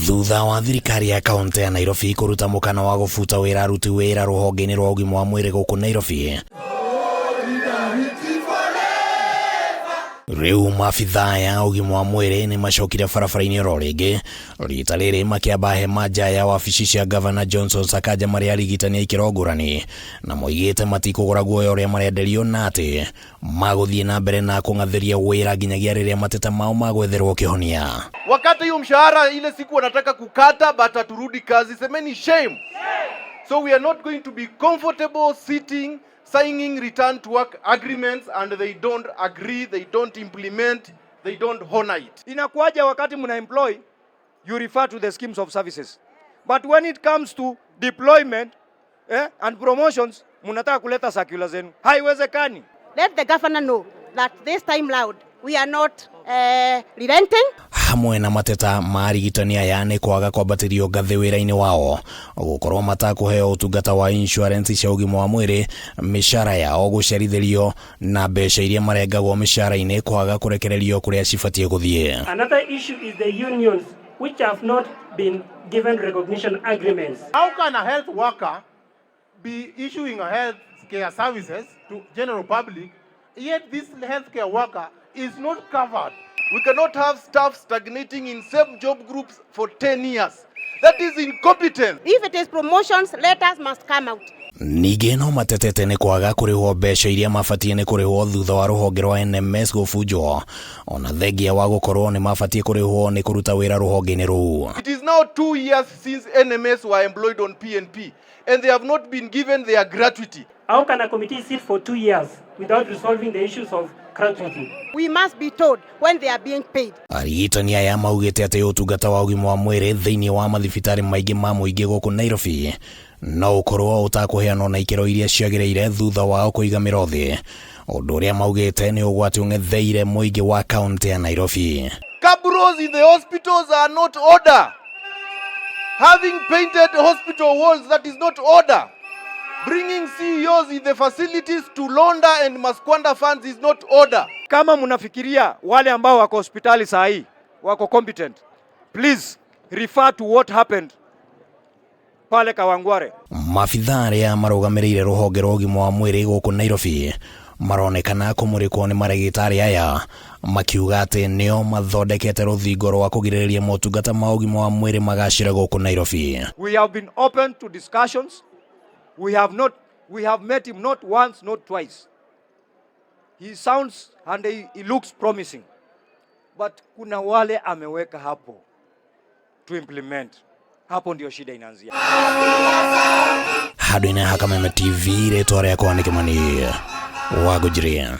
Thutha wa thirikari ya kaunti ya Nairobi kũruta mũkana wa gũbuta wĩra aruti wĩra rũhonge-inĩ rwa ũgima wa mwĩrĩ gũkũ Nairobi, rĩu maabithaa ya ũgima wa mwĩrĩ nĩ macokire barabara-inĩ oro rĩngĩ, rita rĩrĩ makĩamba hema nja ya wabici cia Gavana Johnson Sakaja marĩ arigitani a ikĩro ngũrani, na moigĩte matikũgũra guoya ũrĩa marenderio na atĩ magũthiĩ na mbere na kũng'athĩria wĩra nginyagia rĩrĩa mateta mao magwetherwo kĩhonia. Wakati hiyo mshahara ile siku wanataka kukata, but haturudi kazi. Semeni shame. So we are not going to be comfortable sitting signing return to work agreements and they don't agree, they don't implement, they don't honor it. Inakuwaje wakati mna employ you refer to the schemes of services, but when it comes to deployment and promotions mnataka kuleta circular zenu. Haiwezekani. Let the governor know that this time round we are not relenting. Hamwe na mateta ma arigitani aya nĩ kwaga kwambatĩrio ngathĩ wĩra-inĩ wao, gũkorwo matakũheo ũtungata wa insurance cia ũgima wa mwĩrĩ, mĩcara yao gũcerithĩrio na mbeca iria marengagwo mĩcara-inĩ kwaga kũrekererio kũrĩa cibatiĩ gũthiĩ. Another issue is the unions which have not been given recognition agreements. How can a health worker be issuing a health care services to general public, yet this healthcare worker is not covered? We cannot have staff stagnating in same job groups for 10 years. That is incompetence. If it is promotions, letters must come out. Ningĩ no matetete nĩ kwaga kũrĩhwo mbeca iria mabatiĩ nĩ kũrĩhwo thutha wa rũhonge rwa NMS gũbunjwo, ona thengia wa gũkorwo nĩ mabatiĩ kũrĩhwo nĩ kũruta wĩra rũhonge-inĩ rũu. It is now 2 years since NMS were employed on PNP and they have not been given their gratuity. How can a committee sit for 2 years without resolving the issues of gratuity? We must be told when they are being paid. Arigitani aya maugĩte atĩ ũtungata wa ũgima wa mwĩrĩ thĩinĩ wa mathibitarĩ maingĩ ma mũingĩ gũkũ Nairobi no ũkorwo ũtakũheanwo na ikĩro iria ciagĩrĩire thutha wao kũiga mĩro thĩ, ũndũ ũrĩa maugĩte nĩ ũgwati ũng'etheire mũingĩ wa kaunti ya Nairobi. Cabros in the hospitals are not order. Having painted hospital walls, that is not order. Bringing CEOs in the facilities to launder and misquander funds is not order. Kama mnafikiria wale ambao wako hospitali saa hii wako competent, please refer to what happened pale Kawangware. Maabithaa arĩa marũgamĩrĩire rũhonge rwa ũgima wa mwĩrĩ gũkũ Nairobi maronekana kũmũrĩkwo nĩ marĩgĩtarĩ aya, makiuga atĩ nĩo mathondekete rũthingo rwa kũgirĩrĩria motungata ma ũgima wa mwĩrĩ magacĩre gũkũ Nairobi. We have been open to discussions. We have not we have met him not once, not twice. He sounds and he looks promising. But kuna wale ameweka hapo to implement. Hapo ndio shida inaanzia. Handũ-inĩ ha Kameme TV, rĩtwa rĩakwa nĩ Kĩmani wa Ngũnjiri.